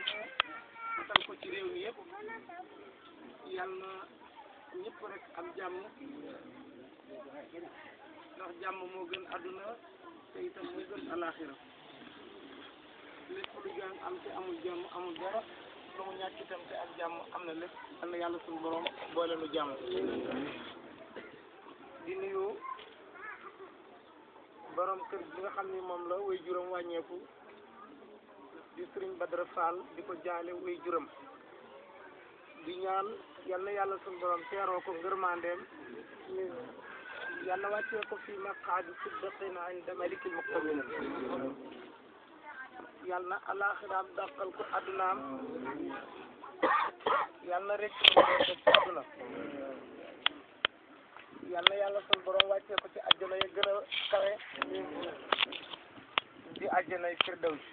matal ko ci réew mi yëpp yàlla ñëpp rek am jàmm ndax jàmm moo gën àdduna te itam moo gën alaaxira lépp lu jàng am te amul jàmm amul dara lu mu ñàkk itam te am jàmm am na lépp am na yàlla suñu borom boole nu jàmm di nuyu borom kër bi nga xam ni moom la way juróom wàññeeku di Sëriñ Badara Fall di ko jaale way juróom di ñaan yal na yàlla suñu borom teeroo ko ngërmandeem yàlla wàccee ko fii maqaadi siddiqin inda malikil muqtadir yàlla na alaaxiraam dàqal ko addunaam yàlla na rek ko ci adduna yàlla na yàlla suñu borom wàccee ko ci àjjana ya gën a kawe di àjjanay firdaws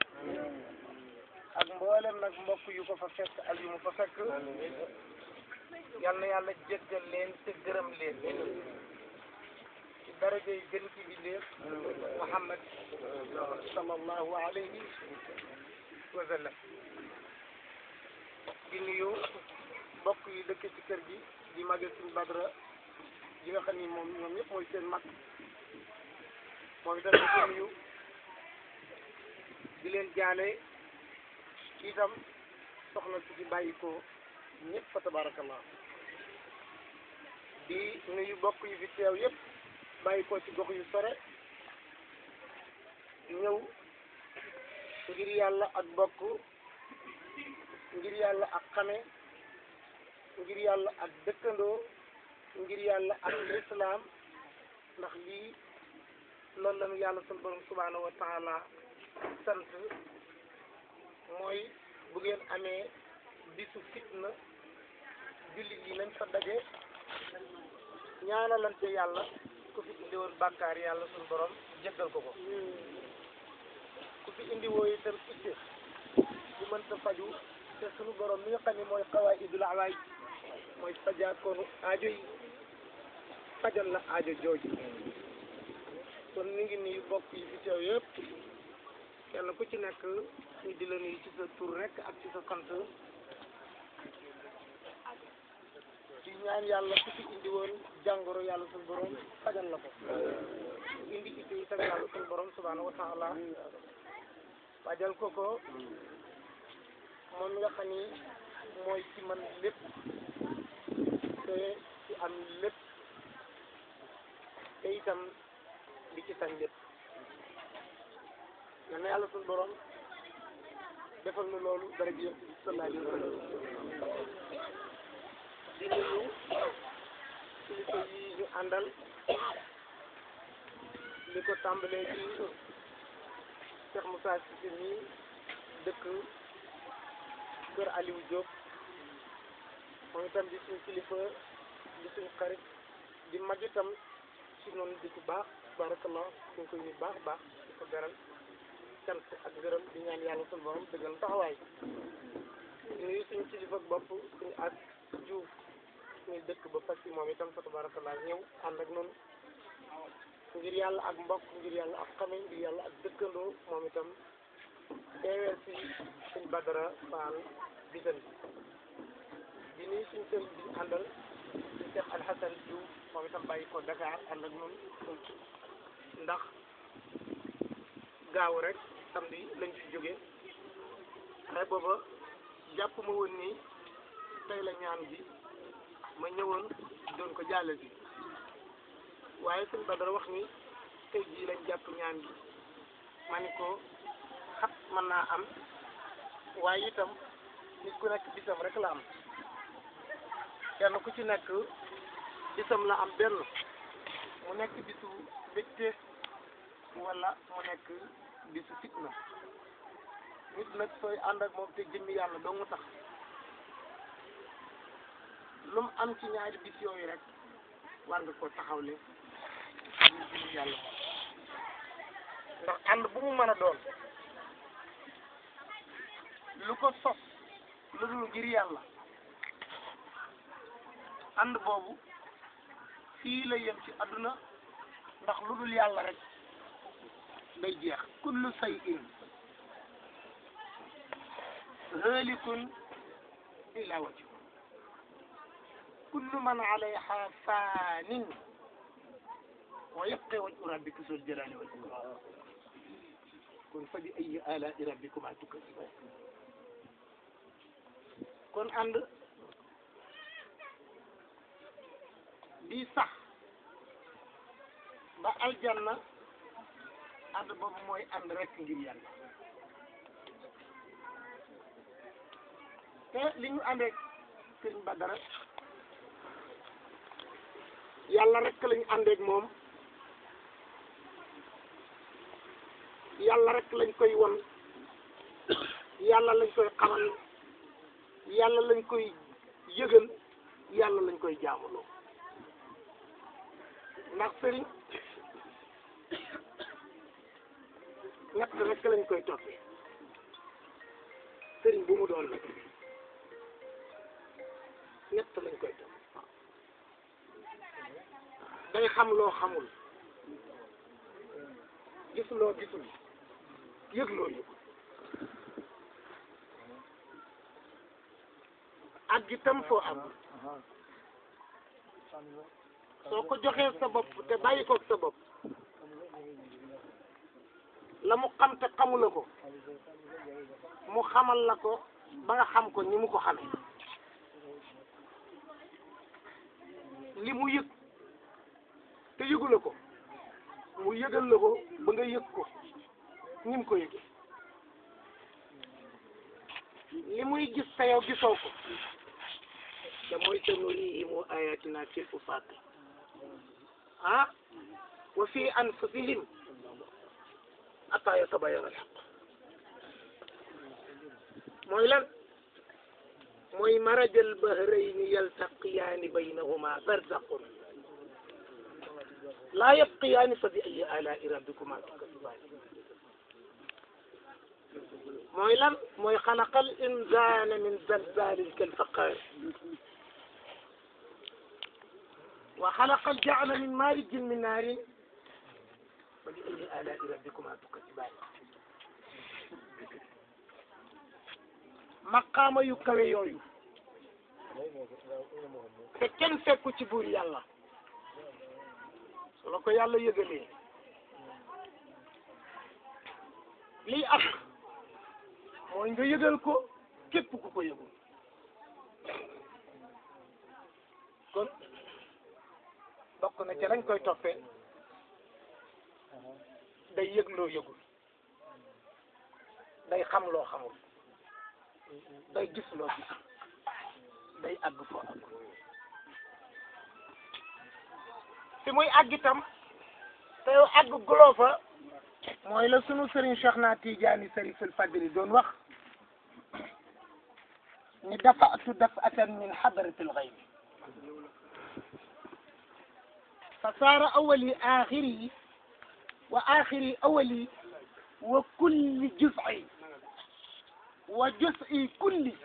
ak mboolem nag mbokk yu ko fa fekk ak yu mu fa fekk yàlla na yàlla jéggal leen te gërëm leen ci daraja yi gën ci bindeef Muhammad sallallahu alayhi wa sallam di nuyu mbokk yi dëkk ci kër gi di màggal Sëriñ Badara yi nga xam ni moom ñoom ñëpp mooy seen mag moom itam di ko nuyu di leen jaale itam soxna si di bàyyi ko ñëpp fa tabarakallah di nuyu bokk yu fi teew yëpp bàyyi ko ci gox yu sore ñëw ngir yàlla ak bokk ngir yàlla ak xame ngir yàlla ak dëkkandoo ngir yàlla ak lislaam ndax lii loolu lañu yàlla sunu borom subhaanahu wa taala sant mooy bu ngeen amee bisu fitna jullit yi nañ fa daje ñaanalante yàlla ku fi indi woon bàkkaar yàlla sunu borom jéggal ko ku fi indi woo itam itte bu mënta faju te sunu borom mi nga xam ne mooy qawaidul awaaj mooy fajaakoonu aajo yi fajal la aajo jooju kon mi ngi nuyu bokk yi fi teew yëpp kenn ku ci nekk ñu di la nuyu ci sa tur rek ak ci sa sant ci ñaan yàlla ku ci indi woon jàngoro yàlla suñu borom fajal la ko indi itte itam yàlla suñu borom subhaanahu wa taala fajal ko moom nga xam ni mooy ci man lépp te ci am lépp te itam di ci sañ lépp yal na yàlla suñu borom defal na loolu dara ji sallallahu alayhi wa sallam di nuyu kilifa yi ñu àndal li ko tàmbalee ci Cheikh Moussa Cissé nii dëkk Kër Aliou Diop moom itam di suñu kilifa di suñu xarit di mag itam ci noonu di ku baax barakallah ñu koy nuyu baax baax di ko beral cant ak ngërëm di ñaan yàlla suñu borom dëggal taxawaay di nuyu suñu kilifa bopp suñu ak Diouf suñu dëkk ba fas yi moom itam fa tabarakallah ñëw ànd ak noonu ngir yàlla ak mbokk ngir yàlla ak xame ngir yàlla ak dëkkandoo moom itam teewee si suñ Badara Fall bisan di nuyu suñu sëriñ bi àndal di Cheikh Alhassane Diouf moom itam bàyyi ko Dakar ànd ak noonu ndax gaaw rek samedi lañ fi jóge xëy booba jàpp ma woon nii tey la ñaan bi ma ñëwoon doon ko jàlle si waaye suñ Badara wax ni tey jii lañ jàpp ñaan bi ma ni ko xat mën naa am waaye itam nit ku nekk bisam rek la am kenn ku ci nekk bisam la am benn mu nekk bisu mbégte wala mu nekk bisu fitna nit nag sooy ànd ak moom te jëmmi yàlla doo mu tax lu mu am ci ñaari bis yooyu rek war nga ko taxawle ñu jëmmi yàlla ndax ànd bu mu mën a doon lu ko sos lu dul ngir yàlla ànd boobu fii la yem ci àdduna ndax lu dul yàlla rek day jeex kullu shay'in haalikun illaa wajhahu kullu man alayha faanin wa yabqa wajhu rabbika zul jalaali wal ikram kon fa bi ayyi aalaa'i rabbikumaa tukazzibaan kon ànd bi sax ba aljanna ànd boobu mooy ànd rek ngir yàlla te li ñu àndee Sëriñ Badara yàlla rek lañu àndeek moom yàlla rek lañ koy won yàlla lañ koy xamal yàlla lañ koy yëgal yàlla lañ koy jaamuloo ndax sëriñ ñett rek lañ koy toppee sëriñ bu mu doon nag ñett lañ koy topp day xam loo xamul gis loo gisul yëg loo yëg ak itam foo am soo ko joxee sa bopp te bàyyi ko sa bopp la mu xam te xamula ko mu xamal la ko ba nga xam ko ni mu ko xamee li mu yëg te yëgula ko mu yëgal la ko ba nga yëg ko ni mu ko yëgee li muy gis te yow gisoo ko te mooy sanurihim ayatina fil ufaaq wa fi anfusihim hatta yatabayyana al-haqq mooy lan mooy marajal bahrayni yaltaqiyaani baynahuma barzakhun laa yabqiyaani fa bi ayyi aalaa'i rabbikumaa tukazzibaan mooy lan mooy xalaqal insaana min zalzaalin kal faqaar wa xalaqal ja'la min maarijin min naarin fa bi ayyi aalaa'i rabbikumaa tukazzibaan maqaama yu kawe yooyu te kenn fekku ci buur yàlla su la ko yàlla yëgalee lii ak mooy nga yëgal ko képp ku ko yëgul kon bokk na ca lañ koy toppee day yëg loo yëgul day xam loo xamul day gis loo gis day àgg foo àgg fi muy àgg itam te yow àgg guloo fa mooy la sunu sëriñ Cheikh na Tijaani Sariful Fadli doon wax ni dafa'tu daf'atan min hadratil ghayb fa saara awwali aaxiri wa aaxiri awwali wa kulli juz'i wa juz'i kulli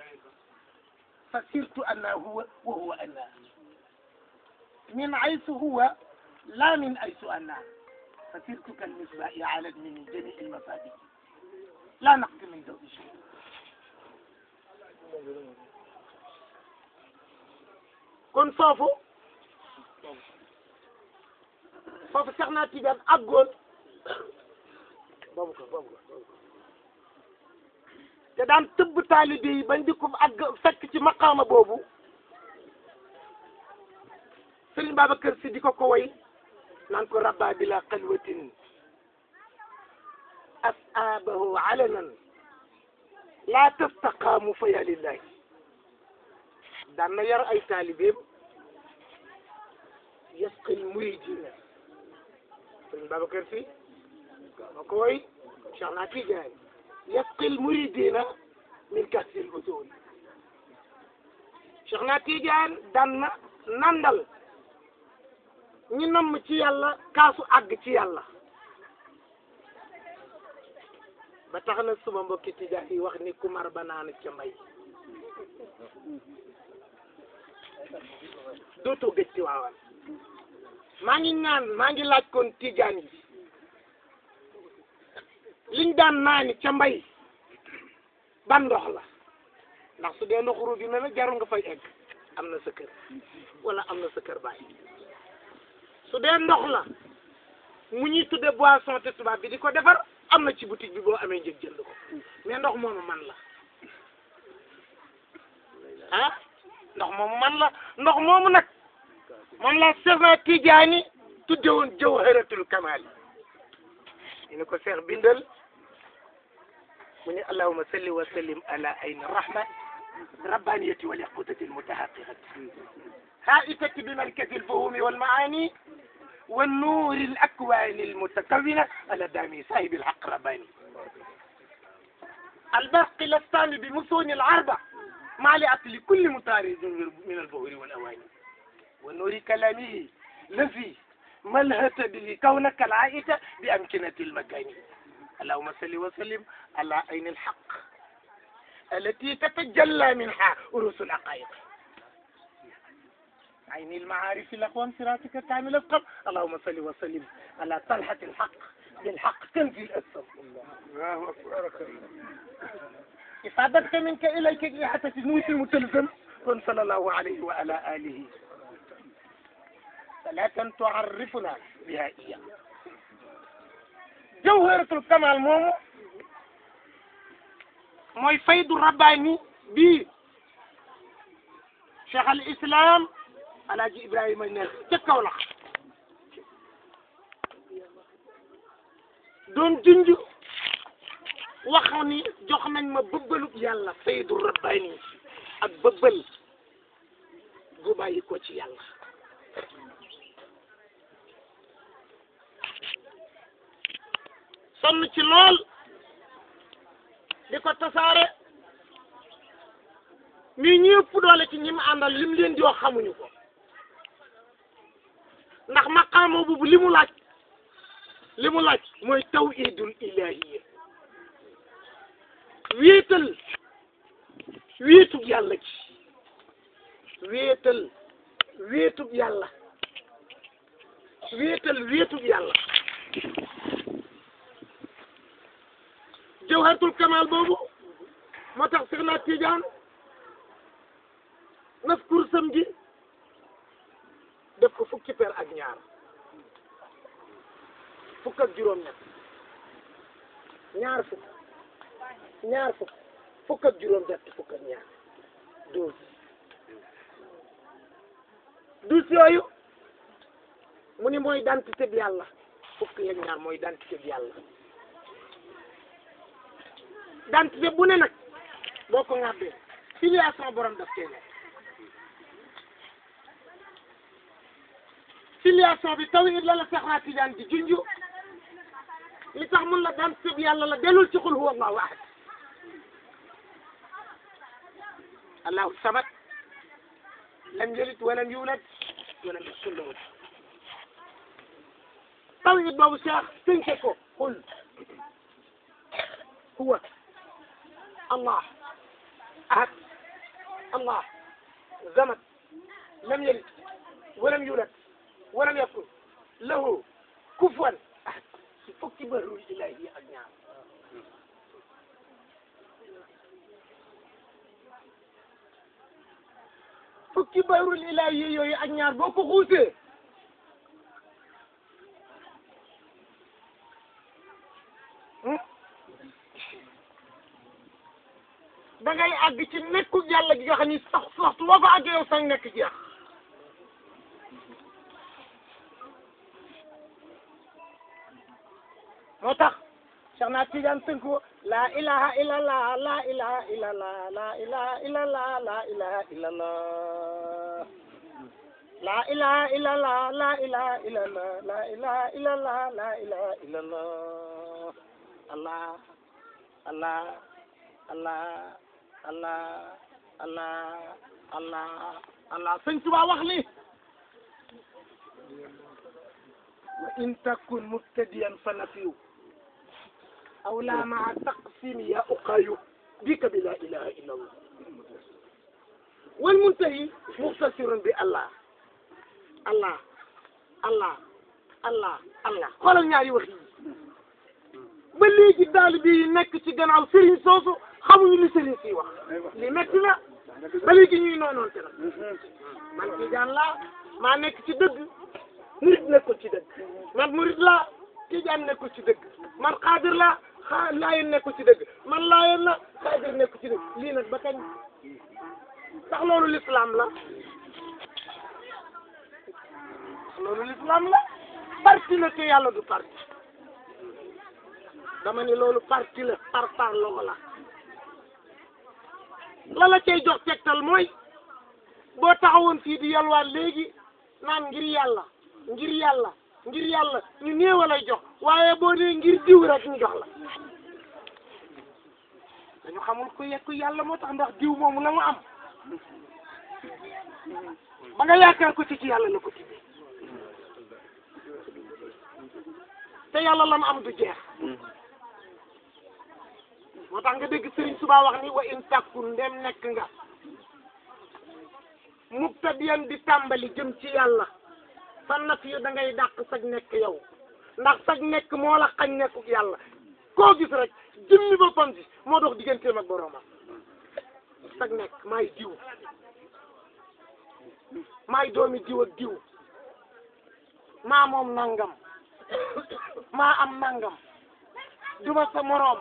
fa sirtu anna huwa wa huwa anna min haythu huwa la min haythu anna fa sirtu kal misbahi ala min jami' al mafadih la naqti min dawi shay kon foofu Cheikh na Tijaan àggoon te daan tëbb taalibe yi bañ di ko àgg fekk ci maqaama boobu Sëriñ Babacar Si di ko way naan ko rabba bila xalwatin asaabahu alanan laa tastaqaamu fa ya lillahi daan na yar ay taalibeem yasqil muridina Sëriñ Babacar Si ma ko way Cheikh na Tijaan yasqil muridina min kasil usul Cheikh na Tijaan daan na nandal ñi namm ci yàlla kaasu àgg ci yàlla ba tax na suma mbokki tijaan yi wax ni ku mar ba naan ca mbay dootoo gëj ci waawal maa ngi laaj kon tijaan yi liñ daan naani ca mbay ban ndox la ndax su dee ndoxuru dina la jarul nga fay egg am na sa kër wala am na sa kër baay su dee ndox la mu ñuy tudde boisson te tubaab bi di ko defar am na ci boutique bi boo amee njëg jënd ko mais ndox moomu man la ah ndox moomu man la ndox moomu nag moom la Cheikh Tidiane tudde woon jawharatul kamal ñu ne ko Cheikh bindal mu ne allahumma salli wa sallim ala ayni rahma rabbaniyati wal yaqutati almutahaqiqati haitati bi malkati alfuhumi walmaani والنور الأكوان المتكونة على دامي صاحب الحق رباني البرق الأسطاني بمصون العربة مالئة لكل مطارد من البهور والأواني والنور كلامه الذي ملهت به كونك العائد بأمكنة المكان اللهم صل وسلم على عين الحق التي تتجلى منها أروس الحقائق عين المعارف الأقوام صراطك الكامل أفقم اللهم صل وسلم على طلحة الحق بالحق تنزل الأسر الله أكبر إفادتك منك إليك حتى تنويت المتلزم كن صلى الله عليه وعلى آله صلاة تعرفنا بها إياه جوهرة الكمال مومو موي فيض الرباني بي شيخ الإسلام Alaaji Ibrahima Niass ca Kaolack doon junj wax ni jox nañ ma bëbbalub yàlla faydu rabbaani ak bëbbal gu bàyyi ko ci yàlla sonn ci lool di ko tasaare mi ñëpp doole ci ñi mu àndal lim leen di wax xamuñu ko ndax maqaama boobu li mu laaj mooy tawhidul ilahiyya wéetub yàlla ci wéetub yàlla jawharatul kamal boobu moo tax Seexna Tijaan nas kursam gi def ko fukki per ak ñaar fukk ak juróom-ñett ñaar fukk fukk ak juróom-ñett fukk ak ñaar 12 yooyu mu ni mooy identité bi yàlla fukk ak ñaar mooy identité bi yàlla identité bu ne nag boo ko ŋàbbee filiation borom daf cee nekk filiation bi tawhid la Seexna Tijaan di junju li tax mun la daan sëb yàlla la dellul ci xul huwa allahu ahad allahu samad lam yalid walam yulad walam yakun lahu tawhid boobu Cheikh tënke ko xul huwa allah ahad allah samad lam yalid walam yulad walam yakun lahu kufuwan ahad ci fukki bahrul ilaahi ak ñaar fukki bahrul ilaahi yooyu ak ñaar boo ko xuusee da ngay àgg ci nekku yàlla gi nga xam ni sax waxtu boo ko àggee yow sax nekk jeex moo tax Seexna Tijaan tënku la ilaha illallah la ilaha illallah la ilaha illallah la ilaha illallah la ilaha illallah la ilaha illallah la ilaha illallah la ilaha illallah allah allah allah allah allah allah allah Sëñ Tuubaa wax li wa in takun mubtadiyan fa nafiyu أو لا مع تقسيم يا أقايو بك بلا إله إلا الله والمنتهي مختصر بالله الله الله الله الله xoolal ñaari wax yi ba léegi taalibe yi nekk ci gannaaw sëriñ soosu xamuñu li sëriñ si wax li metti na ba léegi ñuy noonoonte nag man tijaan laa maa nekk ci dëgg murid nekkul ci dëgg man murid laa tijaan nekkul ci dëgg man xaadir laa laayeen nekkul ci dëgg man laayeen la xaadir nekkul ci dëgg lii nag ba kañ ndax loolu l'islam la loolu l'islam la parti la te yàlla du parti dama ni loolu parti la par loo la cay jox tegtal mooy boo taxawoon fii di yalwaan léegi naan ngir yàlla ngir yàlla ngir yàlla ñu néew lay jox waaye boo dee ngir diw rek ñu jox la dañu xamul ku yekku yàlla moo tax ndax diw moomu la mu am ba nga yaakaar ko ci yàlla la ko ci te yàlla la mu am du jeex moo tax nga dégg Sëriñ Tuubaa wax ni wa in takun ndem nekk nga mubtadiyan di tàmbali jëm ci yàlla fa naf yu da ngay dàq sag nekk yow ndax sag nekk moo la xañ nekkuk yàlla koo gis rek jëmmi boppam si moo dox digganteem ak boroomam sag nekk maay diw maay doomi diw ak diw maa moom nangam maa am nangam duma sa moroom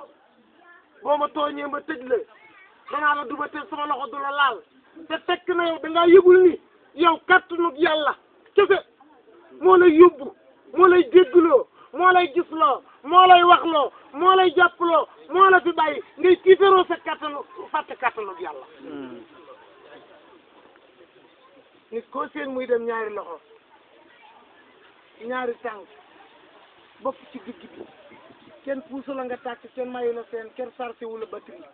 boo ma tooñee ma tëj la danaa la duma tëj sama loxo du la laal te fekk na yow dangaa yëgul ni yow kàttanug yàlla kese moo lay yóbbu moo lay déggloo moo lay gisloo moo lay waxloo moo lay jàpploo moo la fi bàyyi ngay tiitaroo sa kàttanu fàtte kàttanug yàlla nit koo seen muy dem ñaari loxo ñaari tànk bopp ci digg bi kenn puusu la nga tàkk kenn mayu la seen kenn sarse wu la batterie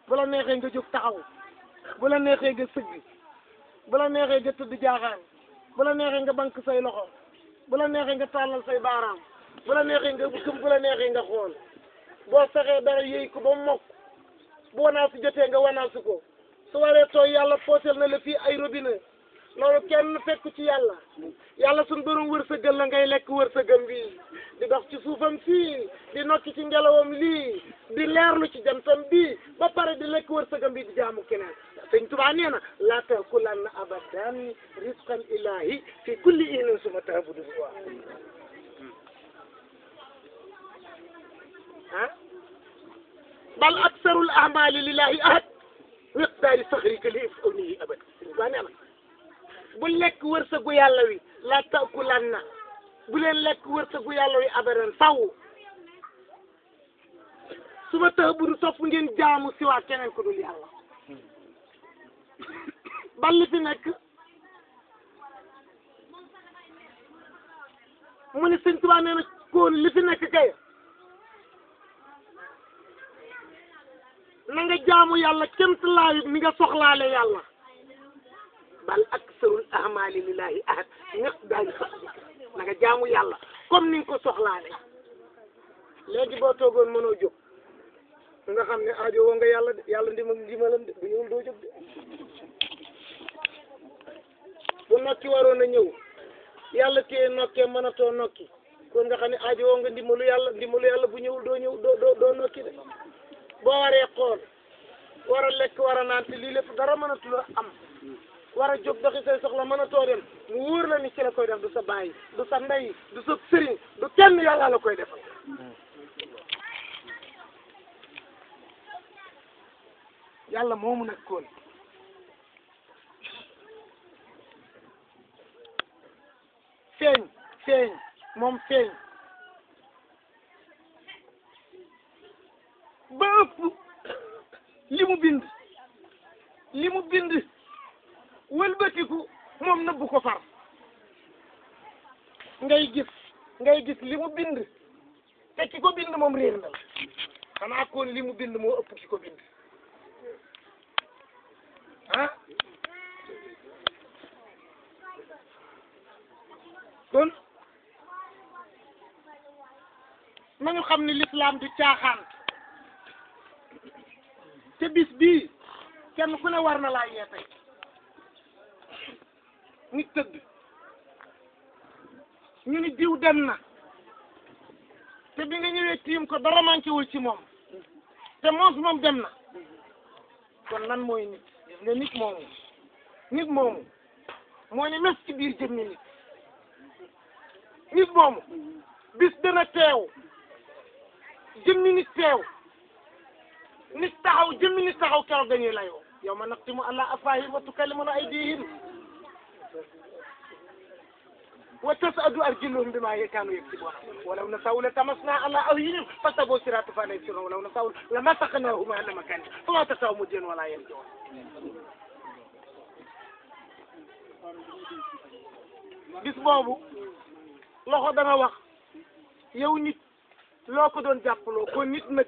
bu la neexee nga jóg taxaw bu la neexee nga sëgg bu la neexee nga tëdd jaaxaan bu la neexee nga bank say loxo bu la neexee nga tàllal say baaraam bu la neexee nga gëm bu la neexee nga xool boo fexee dara yëy ko ba mokk bu wanaasu jotee nga wanaasu ko su waree tooy yàlla poosel na la fii ay robinet loolu kenn fekku ci yàlla yàlla suñ borom wërsëgal la ngay lekk wërsëgam bi di dox ci suufam fii di nokki ci ngelawam lii di leerlu ci jantam bi ba pare di lekk wërsëgam bi di jaamu keneen sëñ Tuubaa nee na laa taakulanna abadan rizqal ilahi fi kulli inin suma taabudu bal aksarul amali lillahi ahad miqdaari saxrika li ifunihi abad sëñ Tuubaa nee na bu lekk wërsëgu yàlla wi la taakulanna bu leen lekk wërsëgu yàlla wi abadan faw su ma tax bu topp ngeen jaamu si waa keneen ku dul yàlla bal li fi nekk mu ne sëñ Tuubaa nee na kon li fi nekk kay na nga jaamu yàlla kemt laayu ni nga soxlaale yàlla bal aksarul ahmali lillahi ahad ñëpp daañu sax na nga jaamu yàlla comme ni nga ko soxlaale léegi boo toogoon mënoo jóg nga xam ne aajo woo nga yàlla de yàlla ndimalam de bu ñëwul doo jóg de bu nokki waroon a ñëw yàlla téye nokkee mënatoo nokki kon nga xam ne aajo woo nga ndimbalu yàlla bu ñëwul doo nokki de boo waree xool war a lekk war a naan te lii lépp dara mënatul a am war a jóg doxi say soxla mënatoo dem mu wóor la ni ci la koy def du sa baay du sa ndey du sa sëriñ du kenn yàlla la koy defal yàlla moomu nag koon feeñ moom feeñ ba ëpp li mu bind wëlbatiku moom nëbbu ko far ngay gis li mu bind te ki ko bind moom réer na la xanaa kon li mu bind moo ëpp ki ko bind ah kon nañu xam ni l'islam du caaxaan te bis bii kenn ku ne war na laa yee tey nit tëdd ñu ni diw dem na te bi nga ñëwee tiim ko dara manqué wul ci moom te moom dem na kon nan mooy nit gis nga nit moomu moo ne mes ci biir jëmmi nit moomu bis dana teew jëmmi nit teew nit taxaw jëmmi nit taxaw keroog dañuy layoo yawma naxtimu ala afwaahihim wa tukallimuna aydihim wa tas'adu arjuluhum bima kaanu yaksibun walaw nasa'u latamasna ala ahyunihim fastabaw sirata fa la yubsirun walaw nasa'u lamasakhnahum ala makanihim fama tasa'u mudin wala yarji'un bis boobu loxo dana wax yow nit loo ko doon jàppaloo ko nit nag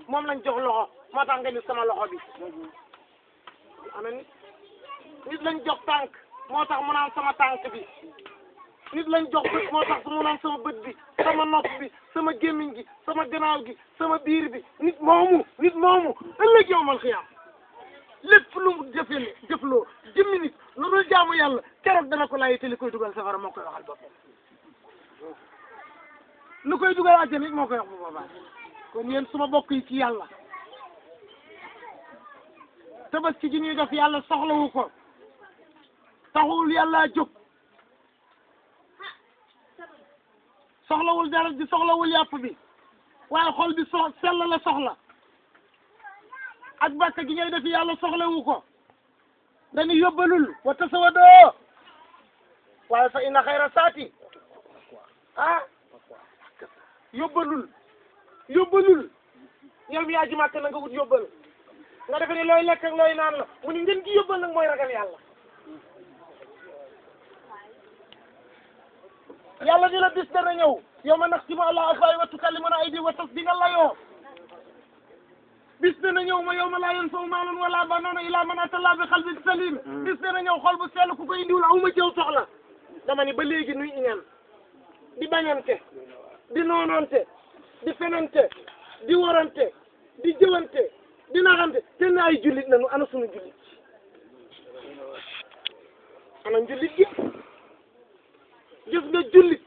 moom lañ jox loxo moo tax nga ni sama loxo bi ana nit lañ jox tànk moo tax mu naan sama tànk bi nit lañ jox bët moo tax mu naan sama bët bi sama nopp bi sama gémmiñ gi sama gannaaw gi sama biir bi nit moomu ëllëg yawmal xiyaam lépp lu mu jëfloo jëmmi nit lu dul jaamu yàlla keroog dana ko laaj te li koy dugal safara moo koy waxal boppam lu koy dugal àjjana it moo koy wax bu boobaa kon yéen suma bokk yi ci yàlla tabaski gi ñuy def yàlla soxlawu ko taxul yàlla jóg soxlawul dara di soxlawul yàpp bi waaye xol bi sell la soxla ak bàkk gi ngay def yàlla soxlawu ko dañu yóbbalul wa tasawadoo waaye fa inna xayra saati yóbbalul yow mi yaa ji màkk na nga wut yóbbal nga defe ne looy lekk ak looy naan la mu ni ngeen gi yóbbal nag mooy ragal yàlla yàlla di la bis dana ñëw yawma naxtimu ala afwaahihim wa tukallimuna aydihim wa di nga layoo bis dana ñëw ma yawma laa yanfa'u maalun wala banuuna illaa man ataa Allaaha bi qalbin saliim bis dana ñëw xol bu sell ku ko indiwul aw ma jëw soxla dama ni ba léegi nuy iñaan di bañante di noonoonte di fenante di warante di jëwante di naxante te ne ay jullit lañu ana sunu jullit ana jullit gi gis nga jullit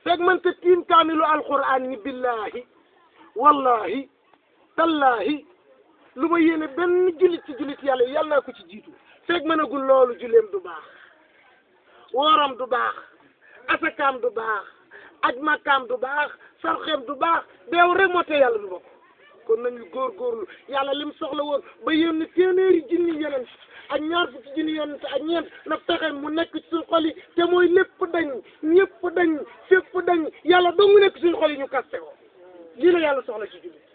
fekk mënta tiim kaamilu alquran ni billahi wallahi tallahi lu ma yéene benn jullit ci jullit yàlla yàlla naa ko ci jiitu fekk mënagul loolu julleem du baax wooram du baax asakaam du baax aj makkaam du baax sarxeem du baax beew rek moo te yàlla du bokk kon nañu góorgóorlu yàlla lim soxla woon ba yónni téeméeri junni yeneen ak ñaar fukki junni yonent ak ñeent na fexe mu nekk ci suñu xol yi te mooy lépp dañ ñëpp dañ fépp dañ yàlla dong nekk suñu xol yi ñu kaste ko lii la yàlla soxla ci jullit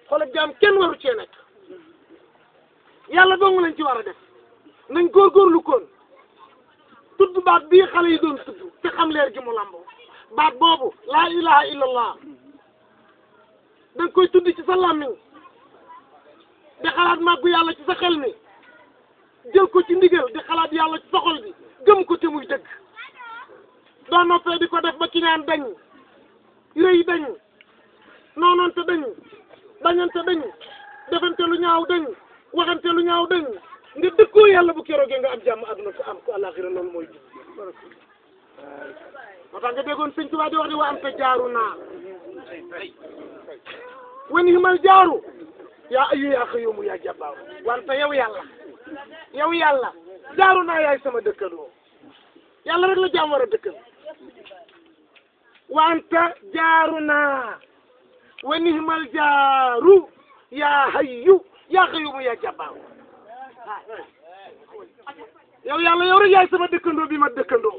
xol ak jaam kenn waru cee nekk yàlla dong lañ ci war a def nañ góorgóorlu koon tudd baat bii xale yi doon tudd te xam leer gi mu lamboo baat boobu laa ilaha illallah da nga koy tudd ci sa làmmiñ di xalaat màggu yàlla ci sa xel mi jël ko ci ndigal di xalaat yàlla ci sa xol bi gëm ko te muy dëgg doo noppee di ko def ba kiñaan dañ rëy dañ noonoonte dañ bañante dañ defante lu ñaaw dañ waxante lu ñaaw dañ nga dëkkoo yàlla bu keroogee nga am jàmm àdduna ko am ko àllaaxira loolu mooy jub moo tax nga déggoon sëñ Tuubaa di wax ni wa anta jaaru naa wa ni'mal jaaru yaa ayyu yaa qayyuumu yaa jabbaaru wante yow yàlla jaaru naa yaay sama dëkkandoo yàlla rek la jaam war a dëkkal wa anta jaaru naa wa ni'mal jaaru yaa hayyu yaa qayyuumu yaa jabbaaru yow yàlla yow rek yaay sama dëkkandoo bi ma dëkkandoo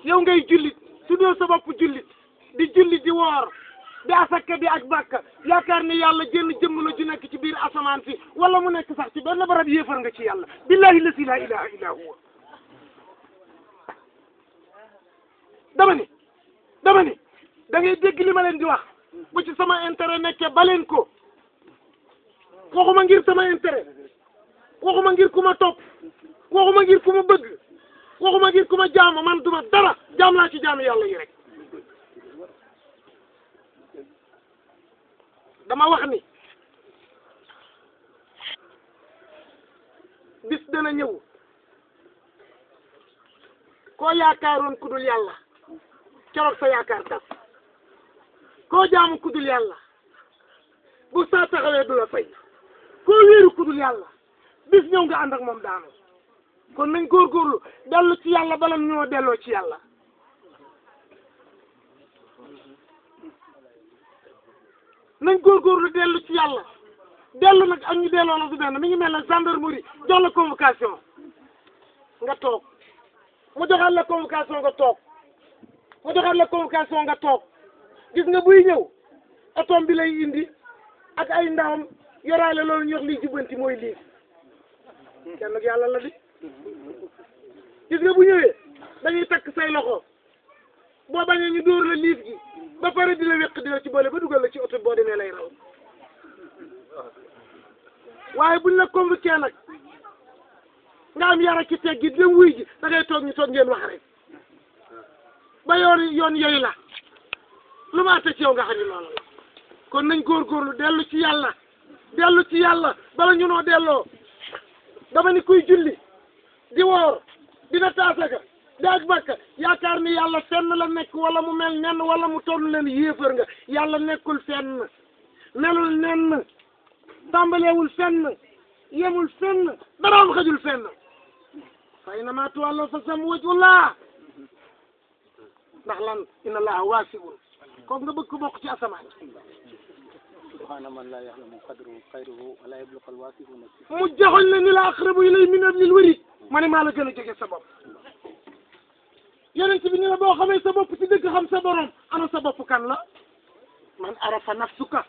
yow ngay jullit tuddoo sa bopp jullit di woor di asaka di ak bàkka yaakaar ni yàlla jënn jëmm la ju nekk ci biir asamaan si wala mu nekk sax ci benn barab yéefar nga ci yàlla billahi lasi la ilaha illa huwa dama ni da ngay dégg li ma leen di wax bu ci sama intérêt nekkee baleen ko waxuma ngir sama intérêt waxuma ngir ku ma topp waxuma ngir ku ma bëgg waxuma ngir ku ma jaam man duma dara jaam laa ci jaam yàlla yi rek dama wax ni bis dana ñëw koo yaakaaroon ku dul yàlla keroog sa yaakaar tas koo jaamu kudul yàlla bu saa taxawee du la fay koo wéeru kudul yàlla bis ñëw nga ànd ak moom daanu kon nañ góorgóorlu dellu ci yàlla bala ñoo delloo ci yàlla nañ góorgóorlu dellu ci yàlla dellu nag ak ñu delloo la du benn mi ngi mel ne gendarmerie jox la convocation nga toog mu joxaat la convocation nga toog mu joxaat la convocation nga toog gis nga buy ñëw otom bi lay indi ak ay ndawam yoraale loolu ñu wax lii jubbanti mooy lii kenn ak yàlla la di gis nga bu ñëwee dañuy takk say loxo boo bañee ñu dóor la liif gi ba pare di la wéq di la ci boole ba dugal la ci oto boo demee lay raw waaye buñ la convoqué nag nga am yara ci teg gi dem wuy ji da ngay toog ñu toog ngeen wax rek ba yoon yooyu la lu ma àtte ci yow nga xam ne loolu la kon nañ góorgóorlu dellu ci yàlla bala ñu noo delloo dama ni kuy julli di woor dina taasaka di ak bakka yaakaar ni yàlla fenn la nekk wala mu mel nenn wala mu toll leen yéefar nga yàlla nekkul fenn melul nenn tàmbaleewul fenn yemul fenn daraam xajul fenn fa innamaa tuwalloo fa sammu wajhullah ndax lan inna allaha waasi'un kooku nga bëgg ko bokk ci asamaan subhaana man laa ya'lamu qadruhu xayruhu wa laa yabluqu al-waasi'uuna mu joxoñ la ni la aqrabu ilayhi min hablil warid ma ne maa la gën a jege sa bopp yeneen ci bi ni la boo xamee sa bopp ci dëgg xam sa borom ana sa bopp kan la man arafa nafsuka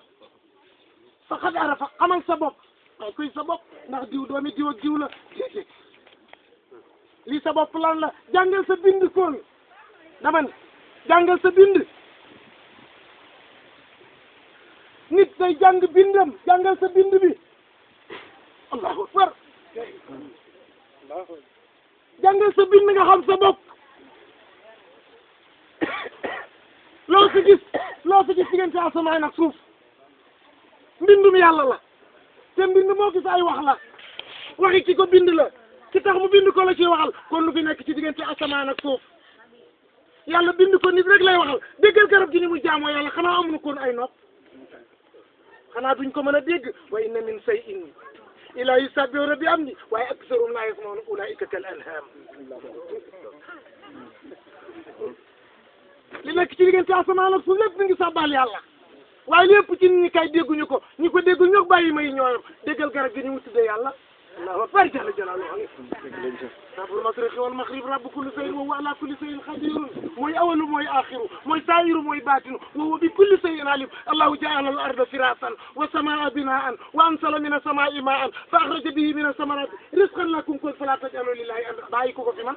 faqad arafa xamal sa bopp waaye kuy sa bopp ndax diw doomi diw ak diw la déedéet lii sa bopp lan la jàngal sa bind koon dama ne jàngal sa bind nit day jàng bindam jàngal sa bind bi allahu akbar jàngal sa bind nga xam sa bopp loo si gis diggante asamaan ak suuf mbindum yàlla la te mbind moo gis ay wax la waxi ki ko bind la ki tax mu bind ko la ci waxal kon lu fi nekk ci diggante asamaan ak suuf yàlla bind ko nit rek lay waxal déggal garab gi ni mu jaamoo yàlla xanaa amuñu koon ay nopp xanaa duñ ko mën a dégg wa inna min shay'in illaa yusabbihu bihamdihi waaye aktharuhum laa yasma'uun ulaa'ika kal an'aam li nekk ci diggante asamaan ak suuf lépp mi ngi sàbbaal yàlla waaye lépp ci nit ñi kay dégguñu ko ñi ko déggu ñoo bàyyi may ñooyam déggal garab gi ni mu tuddee yàlla allahu akbar jalla jalaaluhu rabbul mashriqi wal maghribi rabbu kulli shay'in wa huwa ala kulli shay'in qadirun mooy awalu mooy axiru mooy saayiru mooy baatinu wa huwa bi kulli shay'in alim allahu ja'ala al arda firaasan wa samaa binaan wa anzala mina samaa'i maa'an fa akhraja bihi mina samarati rizqan lakum qul fala taj'alu lillahi andadan bàyyi ko fi man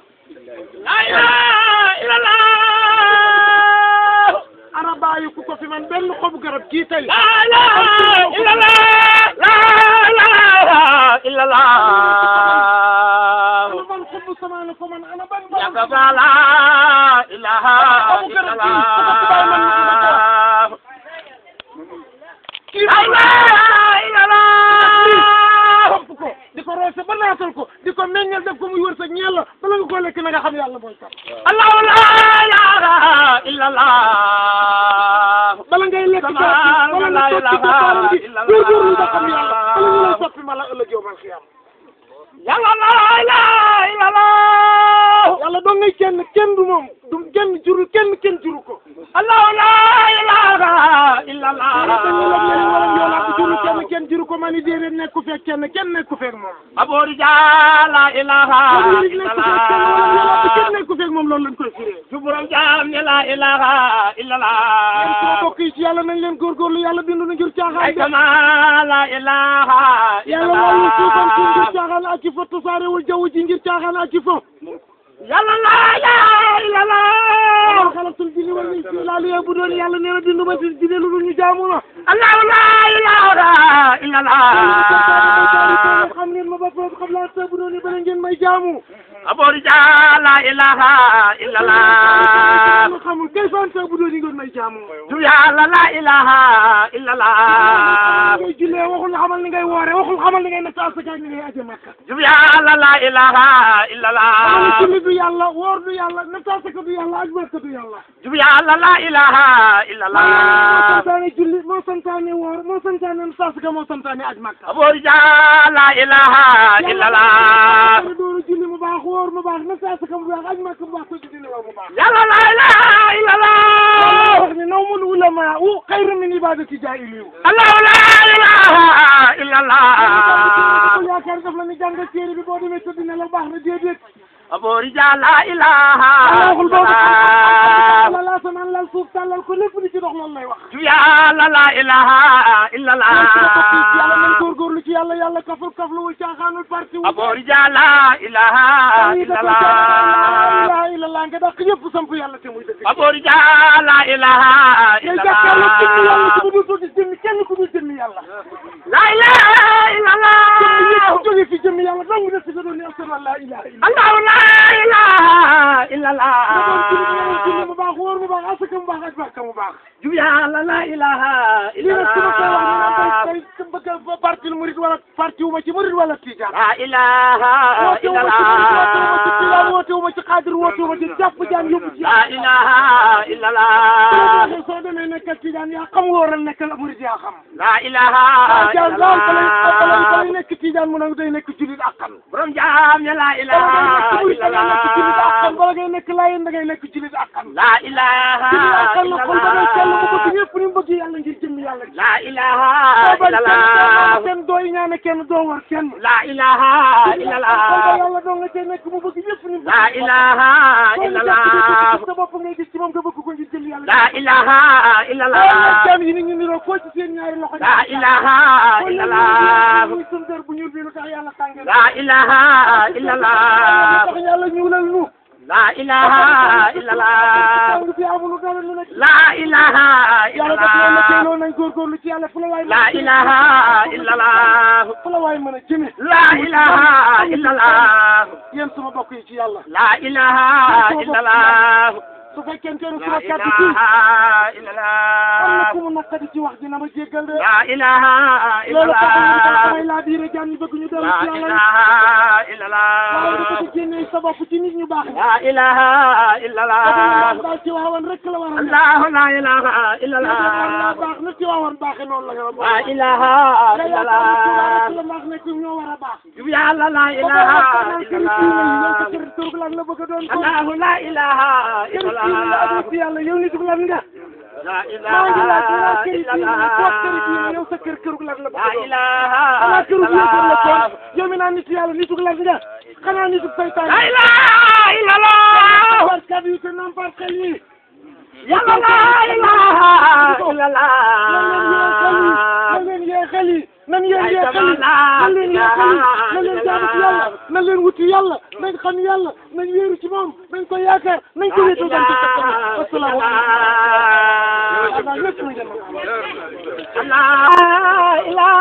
la ilaha illallah ana bàyyi ko fi man benn xobu garab gii tey la ilaha illallah la ilaha illallah ana ban xobu samaane ko man ana ban yaga ba la ilaha illallah la ilaha illallah di ko roose ba naatal ko di ko meññal def ko muy wër sa ñeel la bala nga ko lekk na nga xam yàlla mooy kan allahu la ilaha illallah bala ngay lekk bala nga sotti ko taaram bi góorgóorlu nga xam yàlla bala ñu lay soppi mala ëllëg yow man xiyam yàlla la ilaha illallah yàlla doo ngay kenn du moom du kenn juru kenn juru ko allahu la ilaha illallah kenn juru ko mani déedéet nekku fekk kenn nekku fekk moom aboori ja la ilaha illallah kenn nekku fekk moom loolu lañ koy firee juburam jaam ne la ilaha illallah bokk yi ci yàlla nañ leen góorgóorlu yàlla bindu na ngir caaxaan ay kama la ilaha yàlla wàllu suufam ci ngir caaxaan ak ci fo tasaarewul jaww ji ngir caaxaan ak ci fo yàlla la ilaha illallah xalatul jinni wal insi illa liya'budun yàlla nee na bindu ma ci jinne lu dul ñu jaamu la allahu la ilaha illallah xam ngeen ma ba foofu xam laa ta'budun ba ngeen may jaamu aboori ja la ilaha illallah xamul kay fan ta'budun ngeen may jaamu du yàlla la ilaha illallah ngay jullee waxul xamal ni ngay woore waxul xamal ni ngay natt asaka ni ngay aje makka du yàlla la ilaha illallah du yàlla woor du yàlla nattaasaka du yàlla ajmaka du yàlla jub yàlla la ilaha illallah moo santaane julli moo santaane woor moo santaane nattaasaka moo santaane ajmaka aboori ja la ilaha illallah dooru julli mu baax woor mu baax nattaasaka mu baax ajmaka mu baax ko julli woor mu baax yàlla la ilaha illallah wax ni nawmul ulama xayru min ibadati jaahiliin allahu la ilaha illallah yaakaar daf la ni jàng téere bi boo demee tëdd ne la baax na déedéet aboori ja la ilaha la samaan lal suuf tàllal ko lépp di ci dox loolu lay wax jub yàlla la ilaha illallah yàlla nañ góorgóorlu ci yàlla yàlla kaful kafluwul caaxaanul parti wu aboori ja la ilaha illallah nga dàq yëpp samp yàlla te muy dëgg aboori ja la ilaha illallah yàlla ci bu dul gis jëmmi kenn ku dul jëmmi yàlla la ilaha illallah jóge fi jëmmi yàlla dong def ci doon ni asal la ilaha illallah la ilaha illallah mu baax wóor mu baax asaka mu baax ajmaka mu baax jub yàlla la ilaha illallah bëgg parti murid wala parti wu ma ci murid wala tijaan la ilaha illallah woote wu ma ci xaadir woote wu ma ci jàpp jaan yóbbu ci la ilaha illallah soo demee nekkal tijaan yaa xam wóoral nekkal murid yaa xam la ilaha illallah balay nekk tijaan mu nag day nekk julit akkan borom jaam ne la ilaha illallah bala ngay nekk laayeen da ngay nekk julit akkan la ilaha illallah ñëpp ni bëgg yàlla ngir jëm yàlla la ilaha illallah kenn doo ñaane kenn doo war kenn la ilaha illallah yàlla doo nga cee nekk mu bëgg ñëpp ni la ilaha illallah sa bopp ngay gis ci moom nga bëgg ko ngir jëm yàlla la ilaha illallah jam yi ni ñu niroo ko ci seen ñaari loxo la ilaha illallah muy sundar bu ñuul bi lu tax yàlla tànge la ilaha illallah tax yàlla ñuulal nu la ilaha illallah fi amul dara lu nekk la ilaha yàlla daf leen la teeloo nañ góorgóorlu ci yàlla fu la waay la ilaha illallah fu la waay mën a jëme la ilaha illallah yéen sama bokk yi ci yàlla la ilaha illallah su fekkente ne suma kàddu ci am na ku mu naqadi ci wax dina ma jéggal de la ilaha loolu illallah damay laa biire jaan ñu bëgg ñu dellu la ci yàlla ilaha waaye illallah dafa ci génne sa bopp ci nit ñu baax ñi la ilaha illallah daal ci waawan rek la war a nekk allah la ilaha illallah baax na ci waawan baaxee noonu la nga la ilaha illallah la baax nekk ñoo war a baax jub yàlla la ilaha illallah kër turug lan la bëgg a doon allah la ilaha illallah yàlla yow nit lan nga la maa ngi laaj ilaha illallah yow sa kër kërug lan la bëgg a doon ilaha xanaa kërug yëpp la toon yow mi naan nit yàlla nitug lan nga xanaa nitug saytaan la ilaha illallah barkat yi te nampar xel yi yàlla la ilaha illallah nan leen yee xel yi nan yéen yee xel yi nan leen yee xel yi nan leen jaamu ci yàlla nan leen wuti yàlla nañ xam yàlla nañ wéeru ci moom nañ ko yaakaar nañ ko wéetoo dañ ko teg asalaamaaleykum Allah